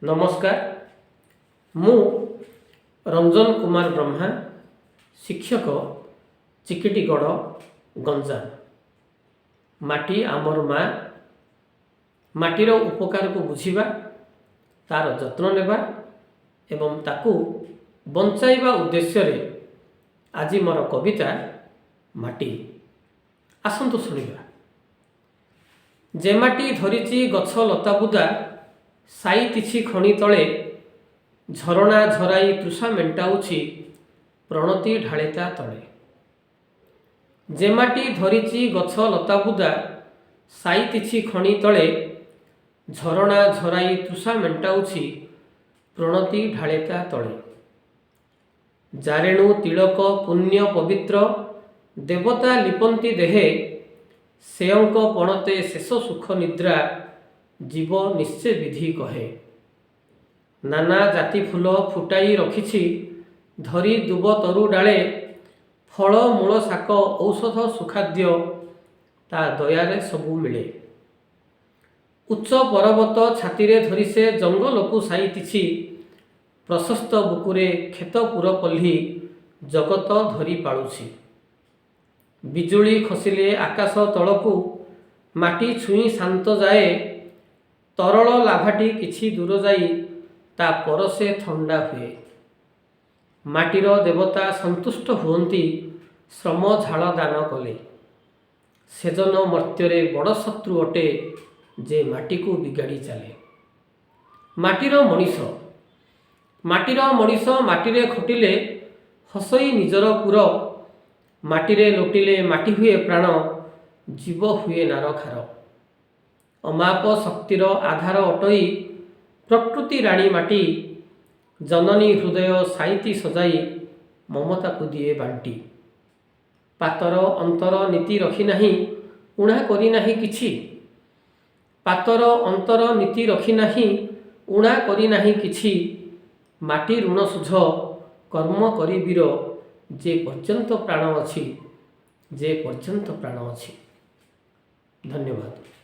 ନମସ୍କାର। ମୁଁ ରଞ୍ଜନ କୁମାର ବ୍ରହ୍ମା, ଶିକ୍ଷକ, ଚିକିଟିଗଡ଼, ଗଞ୍ଜାମ। ମାଟି ଆମର ମା। ମାଟିର ଉପକାରକୁ ବୁଝିବା, ତାର ଯତ୍ନ ନେବା ଏବଂ ତାକୁ ବଞ୍ଚାଇବା ଉଦ୍ଦେଶ୍ୟରେ ଆଜି ମୋର କବିତା ମାଟି। ଆସନ୍ତୁ ଶୁଣିବା। ଯେ ମାଟି ଧରିଛି ଗଛ ଲତା ବୁଦା, ସାଇତିଛି ଖଣି ତଳେ, ଝରଣା ଝରାଇ ତୃଷା ମେଣ୍ଟାଉଛି, ପ୍ରଣତି ଢାଳେ ତା ତଳେ। ଯେ ମାଟି ଧରିଛି ଗଛ ଲତା ବୁଦା, ସାଇତିଛି ଖଣି ତଳେ, ଝରଣା ଝରାଇ ତୃଷା ମେଣ୍ଟାଉଛି, ପ୍ରଣତି ଢାଳେ ତା ତଳେ। ଯାରେଣୁ ତିଳକ ପୁଣ୍ୟ ପବିତ୍ର, ଦେବତା ଲିପନ୍ତି ଦେହେ, ସେଅଙ୍କ ପଣତେ ଶେଷ ସୁଖ ନିଦ୍ରା, ଜୀବ ନିଶ୍ଚେ ବିଧି କହେ। ନାନା ଜାତି ଫୁଲ ଫୁଟାଇ ରଖିଛି ଧରି ଦୁବ ତରୁ ଡାଳେ, ଫଳ ମୂଳ ଶାକ ଔଷଧ ସୁଖାଦ୍ୟ ତା ଦୟାରେ ସବୁ ମିଳେ। ଉଚ୍ଚ ପରବତ ଛାତିରେ ଧରି ସେ ଜଙ୍ଗଲକୁ ସାଇତିଛି, ପ୍ରଶସ୍ତ ବୁକୁରେ କ୍ଷେତ ପୁରପଲ୍ଲୀ ଜଗତ ଧରି ପାଳୁଛି। ବିଜୁଳି ଖସିଲେ ଆକାଶ ତଳକୁ ମାଟି ଛୁଇଁ ଶାନ୍ତ ଯାଏ, ତରଳ ଲାଭାଟି କିଛି ଦୂର ଯାଇ ତା ପରଶେ ଥଣ୍ଡା ହୁଏ। ମାଟିର ଦେବତା ସନ୍ତୁଷ୍ଟ ହୁଅନ୍ତି ଶ୍ରମ ଝାଳ ଦାନ କଲେ। ସେଜନ ମର୍ତ୍ତ୍ୟରେ ବଡ଼ ଶତ୍ରୁ ଅଟେ ଯେ ମାଟିକୁ ବିଗାଡ଼ି ଚାଲେ। ମାଟିର ମଣିଷ। ମାଟିର ମଣିଷ ମାଟିରେ ଖଟିଲେ ହସଇ ନିଜର ପୁର, ମାଟିରେ ଲୋଟିଲେ ମାଟି ହୁଏ ପ୍ରାଣ, ଜୀବ ହୁଏ ନାରଖାର। ଅମାପ ଶକ୍ତିର ଆଧାର ଅଟଇ ପ୍ରକୃତି ରାଣୀ ମାଟି, ଜନନୀ ହୃଦୟ ସାଇତି ସଜାଇ ମମତାକୁ ଦିଏ ବାଣ୍ଟି। ପାତର ଅନ୍ତର ନୀତି ରଖିନାହିଁ, ଊଣା କରିନାହିଁ କିଛି। ପାତର ଅନ୍ତର ନୀତି ରଖିନାହିଁ, ଊଣା କରିନାହିଁ କିଛି। ମାଟି ଋଣ ଶୁଝ କର୍ମ କରି ବୀର, ଯେ ପର୍ଯ୍ୟନ୍ତ ପ୍ରାଣ ଅଛି, ଯେ ପର୍ଯ୍ୟନ୍ତ ପ୍ରାଣ ଅଛି। ଧନ୍ୟବାଦ।